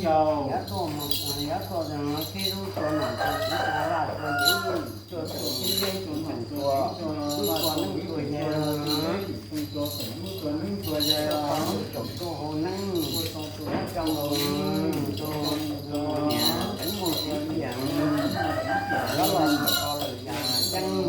Yog tuaj mus, yog tuaj khib lub txua nom txua tswv txua vaj txua tsev, txua txhua txhua txhua txhua neeb txhua yaig, txhua neeb txhua yaig, txhua txhua hauv neeb, txhua txhua hauv neeb, txhua niam txhua txiv, txhua los mus kho lawm yam ceeb,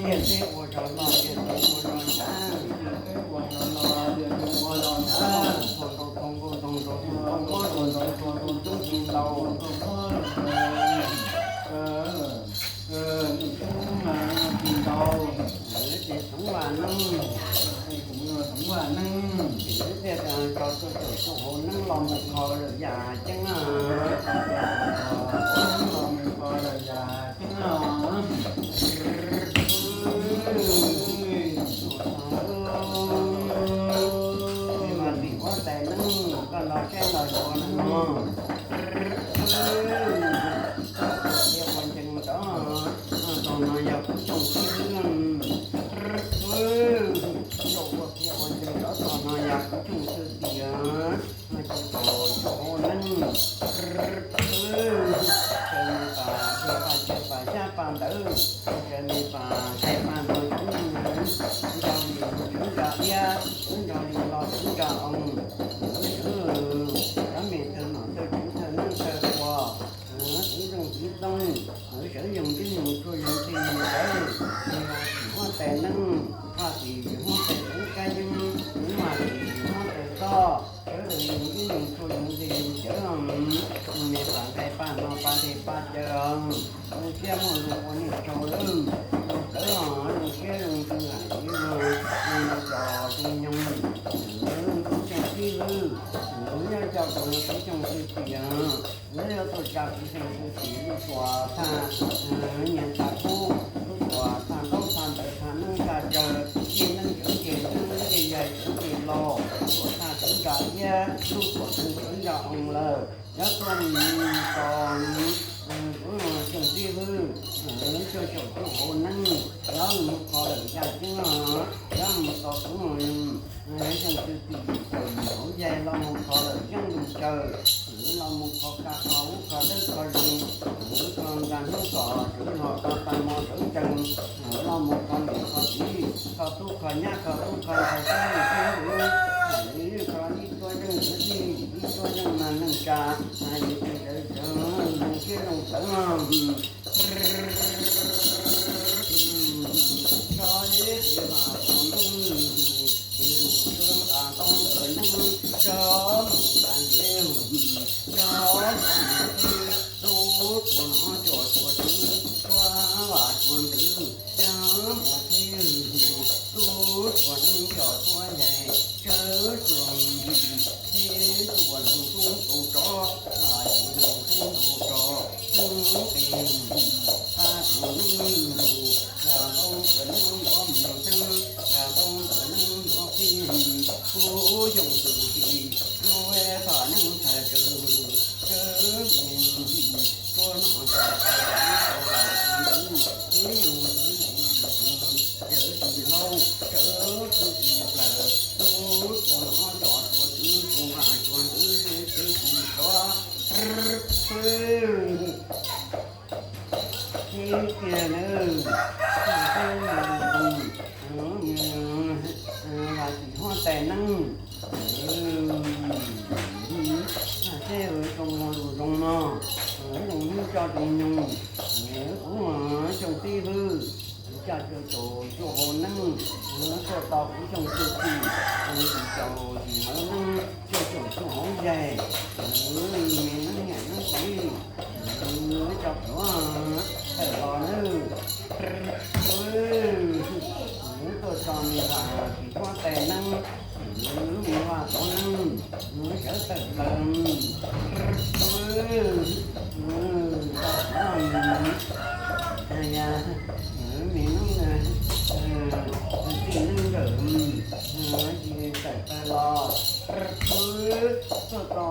tiaj teb ua zog loj tiaj teb ua zog ntshav, ua zog loj tiaj teb ua zog ntshav, txhua nrau txhua nkauj ntoo nrau txhua nkauj mob, txhua nrau txhua nkauj ntoo coob tsis ntau, txhua nkauj ntoo coob mas tsis ntau. Ces Xeev Vaj Neeb, Xeev Vaj Neeb, ces thiaj tso txhua caum txhua hauv neeb los mus kho lawm yam ceeb na, los mus kho lawm yam ceeb na. Mas tim huab tais neeb koj los saib los yuav neeg no, thiab ua ncees rov, tos no yog kuv xyooj xwb, ua thiab ua ncees rov, tos no yog kuv xyooj xwb tiag. Txhua caum txhua hauv neeb, tsawv me pas, tsawv pas, tsawv pas xyab pas ntawv, tsawv me pas, tsawv pas no, tsawv nrog li tsawv nrog iab, tsawv nrog li los tsawv nrog oo, cov me thawj nom thawj tswv thawj neeb thawj ua, txiv zoo txiv txoob, sawv yoog ntib yoog tsua yoog txij yoog ntawv, huab tais neeb, huab tais huab tais txeev kab yeeb, huab tais huab tais txoj, sawv daws yoog ntib yoog tsua yoog txij yoog ntawv, me pas nqaij pas no pas ntej pas caw, zoo siab muaj zoo ua niam tsaug lawm, zoo tawv los zoo siab zoo ntsws hais tias zoo cov zoo nyoog, kuv xyooj xib hwb, kuv nyob coj kuv xyooj xwb tiag. Lawv yuav tuaj tsa kuv xyooj xwb tim lub tuam thaj, nyias txhaj kub, lub tuam thaj ntaub thaj ntawv thaj neeb thaj tsawv, ncej neeb tsawv ncej neeb ncej yaig tsawv ncej laug, tuam thaj tsawv nrog iab, lub tuam tsawv nrog oo lawm. Yog tuaj mus tos kuv xyooj xib hwb, tsua caum tsua hauv neeb, yog mus kho lawm yaj ceeb, yog mus tos kuv xyooj xwb tim caum hauv yaig los mus kho lawm yeeb lus tsawg, los mus kho kaj kho ub kho dawb kho zoo, kho nqa hnub kom tsawv hlo kho tag hmo tsawv tsees, los mus kho niam kho txiv kho tub kho nyab kho tub kho ntxhais kho niam kho txiv, kho ib tsuab zeej ntxwv txij ib tsuab zeej mag neej tsa, yus tseem tsawv tsawv zoo siab zoo tawv no. Tso ib tis mas tau ntuj, tis lus sab nqa tau ntawm neeb, tso mus nqa ntiav, tso mus teb, tub tsuas nom tso tsuas tswv, tsuas vam tsuas ntxwv, tso mus teb, tub tsuas neeb tso tsuas yaig, tsawv tsuas teb tsuas neeg tub tub rov, yim neeg tub tub rov, tub qis qab tsuas neeb lus, nqa tau ntawm neeb yuav mus teb, nqa tau ntawm neeb yuav qib, kuv xyooj xwb tim lub thaj neeb thaj tsawv, tsawv tsuas nom tso tsuas tswv, tib yus tib yus tsawv tsis hlau, tsawv tsis plaws, tub tsuas nom tso tsuas tswv, tsuas vam tsuas ntxwv, tsawv tsis rov. Ib tiag nawb, ib tiag nawb, los tim huab tais neeb, seb zoo muaj lus zoo no, zoo hnub coj zoo nyoog, kuv xyooj tib hwb, coj cuag caum cuaj hauv neeb, tuaj tos kuv xyooj cuaj txij, tim caum yim hauv neeb, cuaj caum cuaj hauv yaig, me neeb niam neeb txiv, coj pluav tawm los nawb. Tuaj tso me vaj tim huab tais neeb, me vaj tauv neeb, sawv tawm plaws, tso pluav, me neeb txij neeb nkawm, tawm plaws los, tuaj tso,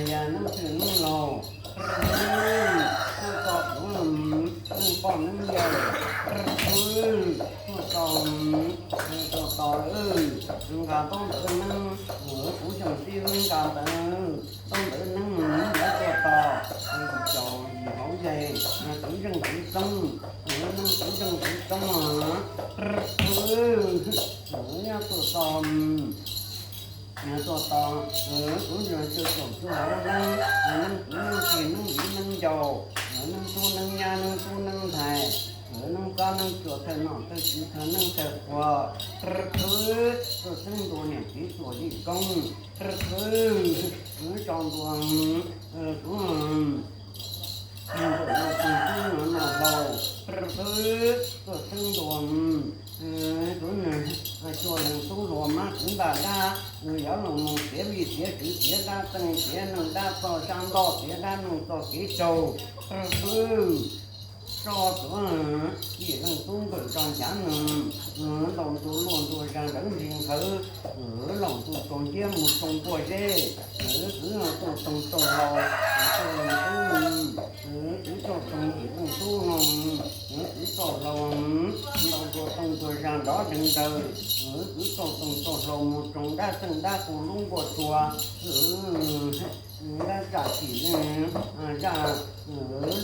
yog neeb twg neeb laug, tuaj tso kuv neeb poj neeb yawg, tuaj tso, tuaj tso, nqa tau ntawm neeb, Kuv xyoos tib lub nqa ntawd, tau ntawd neeb mus nyob tuaj tos, caum yim hauv yais, kuv zeej kuv txoob, neeb kuv zeej kuv txoob, nyob tuaj tos, nyob tuaj tos, kuv ntsuag cuag caum cuag hauv neeb, neeb kuv neeb txig neeb viv neeb ncaus, neeb tub neeb nyab neeb tub neeb ntxhais, neeb txob neeb tsuag thawj nom thawj tswv thawj neeb thawj qhuas, tuaj xeeb ntua niam txiv tuam yij koob, kuv tso ntua, kuv ntuam no tug tub no no hlau, tuaj xeeb ntua, kuv cua leej tub hluas mab kuv ntaj dab, yuav los mus tiav vij tiav tswv tiav dab teej tiav neeg dab txoj sab ntoj tiav dab neeg txoj kev tsaug, tso tuav yim leej tub nkawm tso ncav neeg, ntaus ntua luaj ntua zag lawv nti nqhawv, laus ntuj tsaus nciab mus tsoo nkuaj zeb, kuv tuaj tsoo txaus hlau, kuv tuaj tsoo yim leej tub no, kuv txaus hlau, ntaus ntua tooj ntua zag nrov deev ntawd, kuv txaus txaus hlau mus tsoo dab teej dab qus lub nkuaj tsua, dab tsam tim neej zaj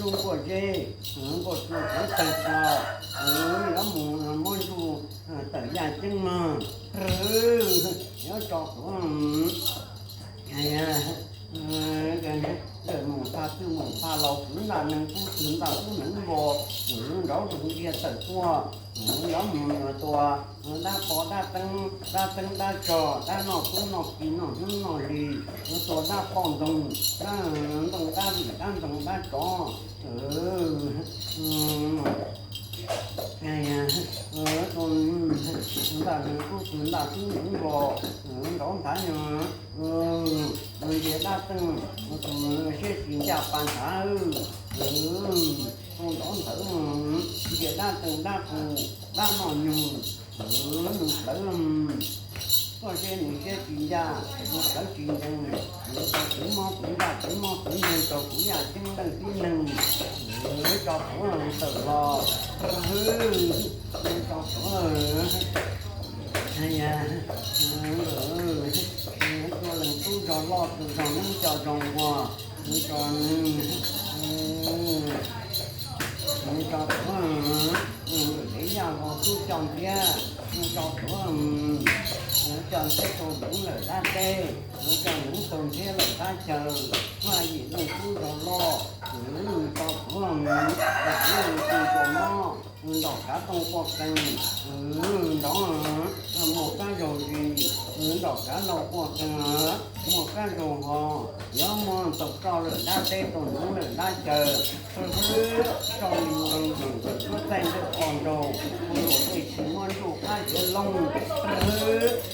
lub nkuaj zeb, nkuaj tsua kuv tawg hlo, yuav mus muab ntsuj tawm yaj ceeb mog, yuav tso tuav mus pha twj mus pha laus kwv ntaj neeg kub twg ntaj kub neev npo, nrov ntiag tawm tuaj, yuav mus tua dab pov dab teeb dab teeb dab tsog dab noj tub noj ki noj hnub noj hli, tua dab poj ntxoog dab ntoo dab vwm dab ntxoog dab tsov, ntaj neeg kub twg ntaj kub neev npo, nrov nthav ntiag dab teej, tus siab tsis ncaj pas nthav, tus nrov nthav ntiag dab teej dab qus dab noj nyoog, nws plawv, koj seb nws siab tsis ncaj, nws plawv tsis ncees, nws tau kwv mob kwv ntaj kwv mob kwv nceeg rau kuv yaj ceeb leej tib neeg, tso tuav tawm los, tso tuav, tua leej tub zog loj tus zog neeb co zog nquag, tso tuav, dev yaj vog tub co nthiab, tso tuav, co nthiab tau nuv lawm dab teb, co nuv tau nthiab lawm dab chaw, vaj yim leej tub zog loj, tso tuav, tub tsis tua mob, ntaus kav tooj quaj qees, nrov, muaj kab zaug zis, ntaus kav laug quaj qees, muaj kab zaug ho, yuav muaj tau roj lawm dab teb tau nuv lawm dab chaw, tso li mus zoo yim ntawm tuab txaij ntawm qhov nraug, ua luam tej tsis muaj ntuj qab ziav looj,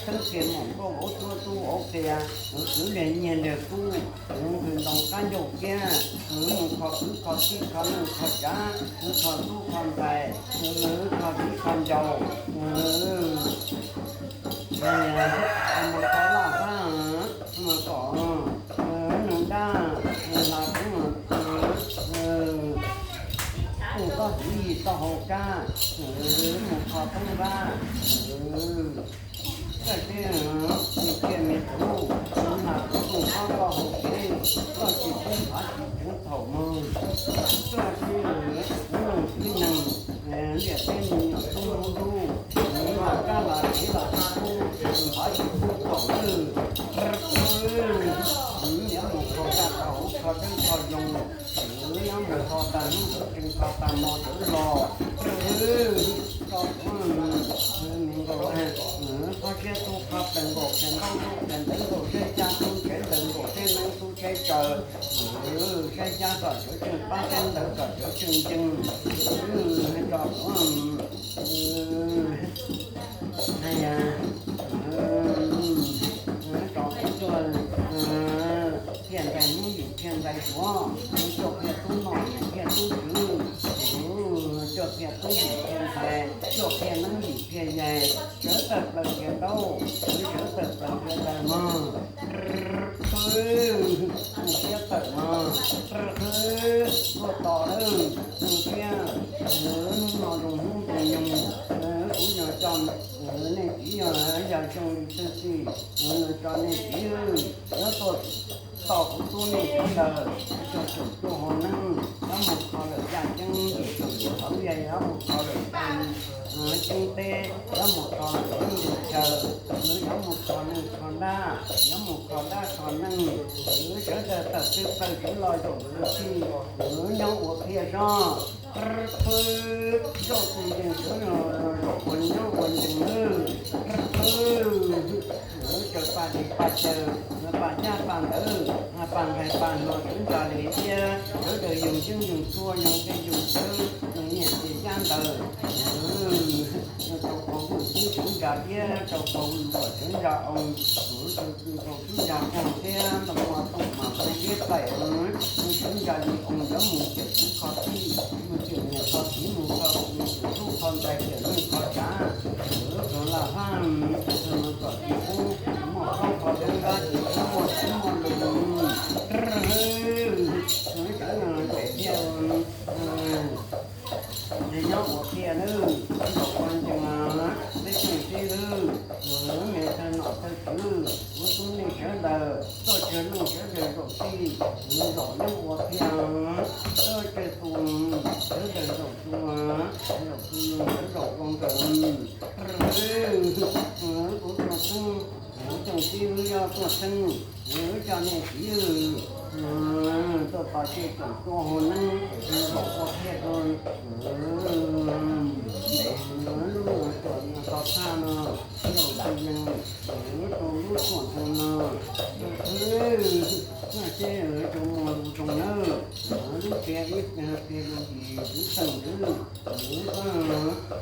teeb kiag mus nkauj vauv tuab tub vauv qia, kwv liag nyiag liag kub, nws ntoo qab ncauj kiab, mus kho kwv kho tij kho neej kho tsav, kho tub kho ntxhais, kho viv kho ncaus, mus kho laj hab, mus kom neeg dab hla kuv, mus txob kwv yim txoj hau kab, mus kho toob dab, koj seb, nws thiaj me tub, hla kuv txob koj hau kev, koj tsis pub nphav tsis pub thaum mog, koj seb, kuv leej tib neeg, liaj teb me nyuam tub lub ntuj, nws lam kab lam kev lam tsis pub nphav tsis pub thaum lwj, nws yuav mus kho tag tau kho dawb kho zoo, nws yuav mus kho tag hnub sawv tsees kho tag hmo sawv los, tso tuav, me nkaus, qhov siab tub qhov plaws nkaus qhia ntaub tub qhia ntawv nkaus saib xyab tub saib taw nkaus saib neeb tub saib taw, saib xyab kom sawv tsees pab saib ntawv kom sawv tsees ncees, tso tuav, tso tuav tuaj, thiaj ntais hnub yim thiaj ntais suav, tuaj qhia tub noj yim qhia tub tswv, tuaj qhia tub yim qhia ntxhais, tuaj qhia neeb yim qhia yais, sawv tawm plaws qhia ntaub, sawv tawm plaws qhia taw mog, siab tawm mog, tuaj tos lawm, siab, hnub no zoo hnub zoo nyoog, kuv yog Coj nej txiv yog yog xyoo li txwj xim, nws tso nej txiv nyob tuaj tos kuv tub nej txiv lawm, coj tseem tuaj hauv neej, nyob mus kho lawm yaj ceeb, tseem yuav hauv yaj, nyob mus kho lawm ceeb teb, nyob mus kho lawm neej chaw, nws nyob mus kho neej kho dab, nyob mus kho dab kho neej, nws sawv daws tawm twb plaws sawv los zaum txwj xim, nws nyob ua phiaj zog. Pw, zaum txwj xim sawv zaum ua nyob ua ncees nawb. Pw, tsaws paj dej paj cawv, paj cab paj ntawv, paj nqaij paj hluas sawv ntsa li thiab, sawv daws yug yeeb yug tshuaj yug dej yug cawv, yug nyiaj txiag cab ntawv, rau qhov vwj xib sawv ntsa thiab rau qhov vwj luam sawv ntsa oo, tsaws txwj xim rau sawv ntsa poog thiab ntoo ua toom mas poog thiab qaim, sawv ntsa li oo yuav mus cawm txiv kho txij, mus cawm niam kho txiv, mus kho mus cawm tub kho ntxhais, cawm neej kho tsav, rau laj hab, kom txiv tub muaj plaub kho dub dab, txiv tub muaj txiv muaj lus, sawv ntsa pem thiab. Nyob ua phiaj nawb, zaum ua ncees, peb xyooj tib lwb, me thawj nom thawj tswv, kuv tub nej sawv daws, txoj tseg neej sawv daws zaum txij, zaum nyob ua phiaj, txoj tseg tu sawv daws zaum tu, zaum tu sawv daws zaum ua nkawm. Kuv tuaj xeeb, kuv xyooj tib lwb yog tuaj xeeb, coj nej txiv tuaj tos ces tseem tuaj hauv neeb, zaum ua phiaj rau ntev lub tuam tho tshaj no, zaum tu yees, tu lub tuam ntoo no, koj seb tau muaj lus zoo nawb, lub tsev ib pliag lus yim txwv tawm ntxwv,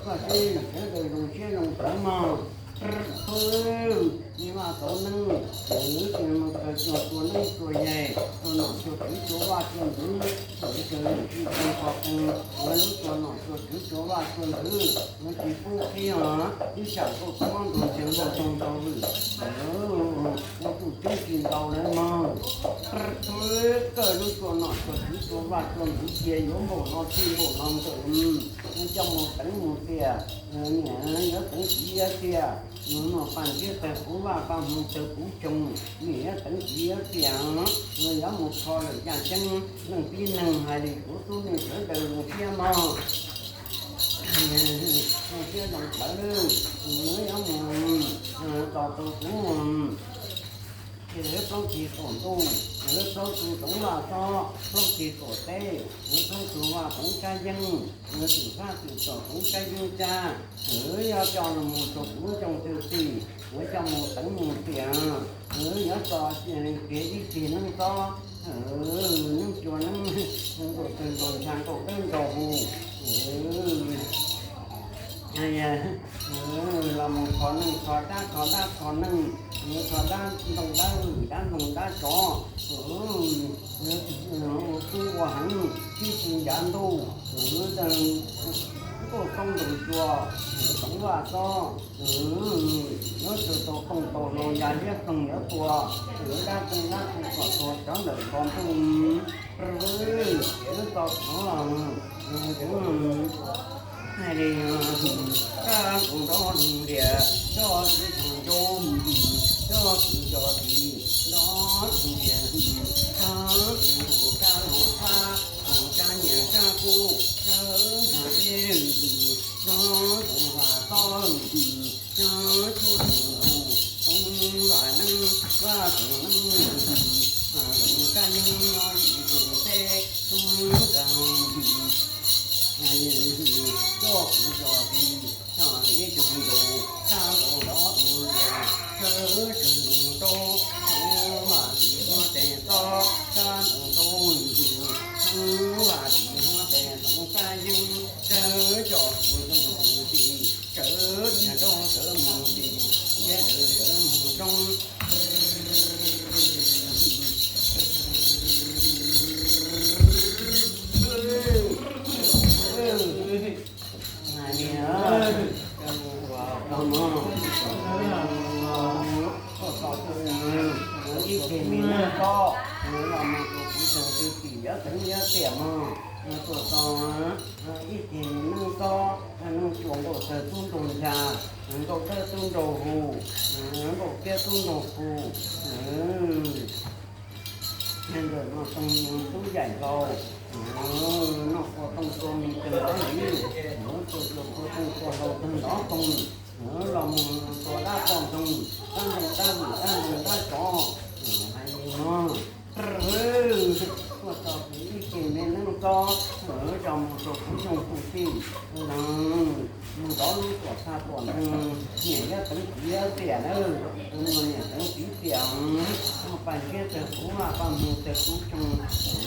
koj seb sawv daws zoo siab zoo tawv mog. Pw, vaj tau neeb, mus khaws cog tua neeb tua yaig, tua nom tua tswv tua vaj tua ntxwv, thaum ib txhia tsis tau qhov qees, ua lub tua nom tua tswv tua vaj tua ntxwv, ua tsis pub qhib os, ib tsam koj kub ntug ntxeev npau ntoo ntau vwm, ua kuj tub tsis ntau lawm mog. Pw, koj lub tua nom tua tswv tua vaj tua ntxwv cia yuav npaum no txij npaum no nkawm, coj mus teev mus tiam, niam yuav teev txiv yuav tiam, nws muaj paj ntsib tawg puv vaj paj hmoov tawg puv tsoos, niam yuav teev txiv yuav tiam, yuav mus kho lawm yaj ceeb, leej tib neeg hais li kuv tub nej sawv daws zoo siab mog. Zoo siab zoo tawv, yuav mus tos tau kuv ces lawv plaub txhis tuam ntuj, lawv plaub txhis toov vaj xob, plaub txhis tuam teb, lawv plaub txhis vaj toov tsab yeeb, lawv twm fab twm tom toov tsab yeeb tsab, lawv yuav coj mus rau kuv xyooj txwj xim, lawv coj mus teev mus tiam, lawv yuav tso kev ib txhis neeb xob, neeb cua neeb nkaum tawg nkaus ntsha nkaus dawb nkaus huv. Los mus kho neej kho dab kho dab kho neej, kho dab ntoo dab vwm dab ntoo dab tsov, ua kub ua heev tib txhis ncav ntuj, ntuj toob ntoos cua, toov vaj xob, yuav tsum tau tooj tau hlau ya liab ploog yuav tua, yuav dab tooj dab tooj kom tua cov ntawm nkaus ntuj. Lub tau qhov hais li, kab tus nrov loo lias, coj txiv tag ncauj, coj txiv cov txiv nrov loo lias, coj txiv tus kab los fab, tus kab nyiam kab kub, sawv nrog deb, nrov tus vaj xob, nrov tsuj tus ntoo, toov vaj neeb, vaj tus neeb, tus kab yeeb nyob yim tus teb, tub kab coj kuv cov txiv, coj li cov ncaus, sab ntaus nrov tus lias, sawv tsees tus rau, toov vaj tim huab tes xob, sab ntaus nrov tus, toov vaj tim huab tes toov kab yeeb, sawv coj kuv cov txiv, sawv niag rau sawv mus tim, thiab sawv mus zoo. Hais li, ib txhis me neeg koj, los mus rau kuv xyooj txwj xim yuav teev yuav tiam mog. Tuaj txog ib ceg me neej txob, neej tsuas nkauj tawg tub nraug ncha, nkauj dawb tub nraug hu, nkauj kiab tub nraug hu, nrog noj toog tub yaim hlau, noj kua toog kua mis tawg nrov ntxiv, tuaj tua kua toog kua hlau tawg nrov toog, los mus tua dab poj ntxoog, dab ntxoog dab vwm dab ntxoog dab tsov, hais li no. Tuaj txog ib ceg me neej txob, tso mus rau kuv xyooj kuv tij, mus zov lub tuam txha tuam ntxeeg, niam yog teev txiv tiam nawb, tus muam niam teev txiv tiam, muaj paj ntsiab tawg kuv vaj, paj hmuv tawg kuv xyoo,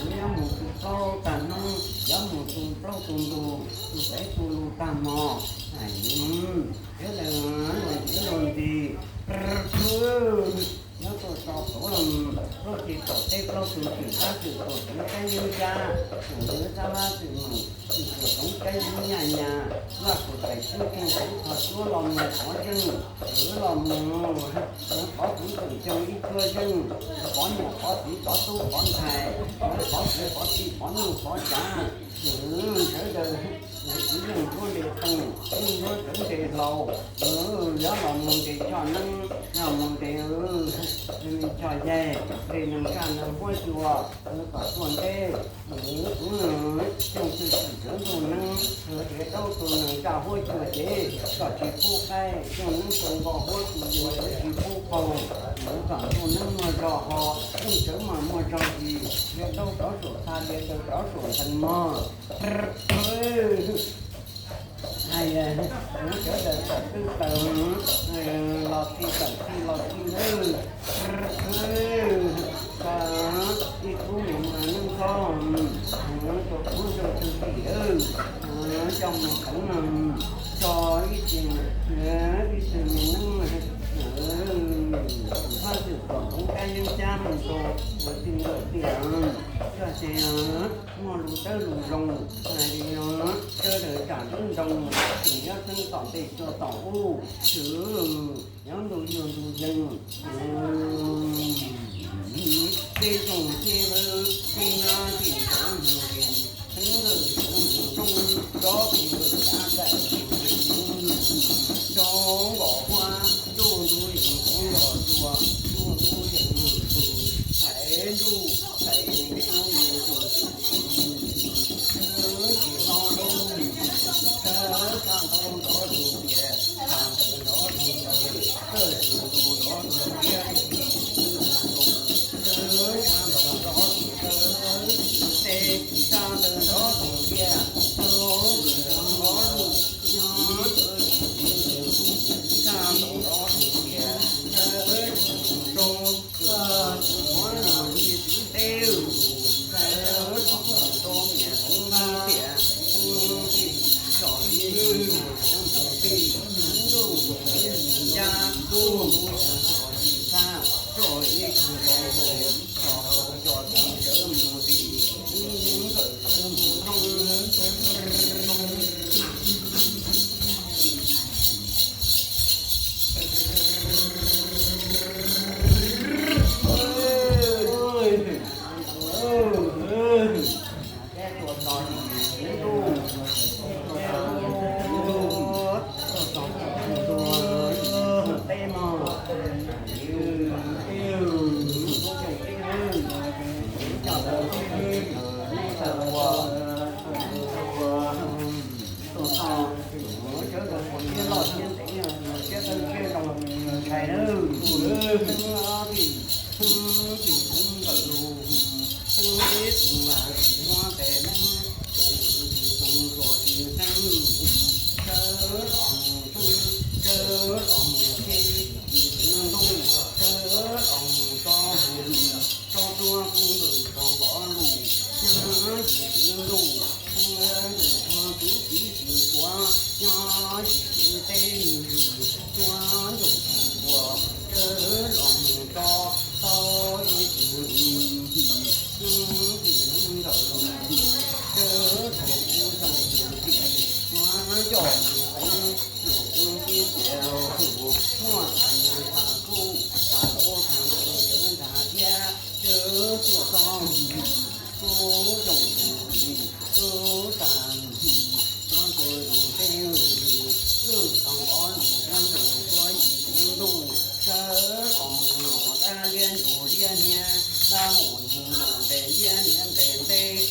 nyob mus tu plaub tag hnub, nyob mus tu plaub tu ntug, tu xaiv tu lus tag hmo, hais sawv daws luag ntxhi luag ntxhi. Nyob tuaj txog plaub, plaub ceg tom teb plaub tug twm tab twm tuam teev kaib yeeb cab, tuam lwv tab lab twm mus, twm tuam teev kaib yeeb nyaj nyas, vaj kuv tais tub keeg kuv qhov suab los mus qhov zeej, los mus qhov kuv tseem xyoo ib cuab zeej, qhov niam qhov txiv qhov tub qhov ntxhais, qhov txiv qhov tij qhov nuj qhov tsav, sawv daws, kuv yeej nruab nte toog, yeej nruab rawv nte hlau, yog los mus ntes choj neeb, los mus ntes choj yaig, ntes nees tshaj nees huab cua, kom tuaj nteb, kuv xyooj twg tsim sawv ntuj neeb, tiav daub tu nees tshaj huab cua ces kom tsis pub qaib, xyooj neeb tu npog huab tu yus tsis pub qaug, kom ntuj neeb muaj zog ho, yeej sawv mas muaj zog zis, tiav daub rov suam txha, tiav daws rov suam ntees mog. Hais, kuv sawv daws tawm twb tawm, los txi tawm txi los txi nawb. Ib tug me neej txob, tua kuv xyooj twg tim, coj mus teev, tso ib tug, ib tug me neej, fab twm tuam teev kaib yeeb cab mus rau tus tij nkawm tiam, yog ces muaj lus dawb lus zoo, hais li no, sawv daws tsam lub ntoo, tseem nyob tseeb tom ntej tsuas tom ub, tshwm nyob ntu yug ntu yees, tej zoo tej vawv tej nyab tej ntawv mus li, xeeb nkawm sawv mus roob, tsob pheej nkawm kav daim mus li, tsob nkaus huab, tsuj ntu yees tsob nkaus cua, tsuj ntu yees mus tus, thaiv ntuj thaiv tub yees tus, tsis hlob lub, sab ntaub nrov tus tias, sab ntawd nrov tus ntawd, tawj tus ntu nrov tus tiab, sab ntaub nrov tus tawv, tsis teb, sab ntawd nrov tus tias, tub yees nrov lub, nyob tawv tsis teb, sab ntaub nrov tus tias, tawv tsis zoo, koj tus muab yog li txiv teb, tawv tsis zoo, niam tub tias, tub tsis tsom li, tub tij ntuj tias tsis ncaj, tub tsis txhab, tso ib tug zoo tus, tso tau tso txiv sawv mus tim, ib nkawm sawv mus roob. Tuaj txog, sawv daws ua siab loj siab ntev, siab dawb siab zoo, ntshai nawb. Tus lwm xeeb ob txij, xeeb tsis xeeb nkawm lus, xeeb teb xeeb vam tsis muab tes neeb, tus lwm tsis xeeb ruam tsis xeeb lus, sawv los mus xeeb, sawv los mus teb, yim txwv ntuj, sawv los mus tso hu, tso tsuag kub ntws tso npov lus, nyob yim txwv ntuj, ntuj txog txwv txiv txwv tuav, nyob yim txwv teb, tsuag ntuj tsis puas, sawv los mus tso tau yim txwv ntawm, sawv los mus xyoo txwv txiv, tsuag coj mus teev, niam tub tib tias, muaj tham nyiaj tham kub, tham laub tham ntawv sawv nrag thiab, sawv tuaj txog, tub xyoo txwv txiv, tub Liab hniab mus nug nug ntes liab hniab ntes ntes.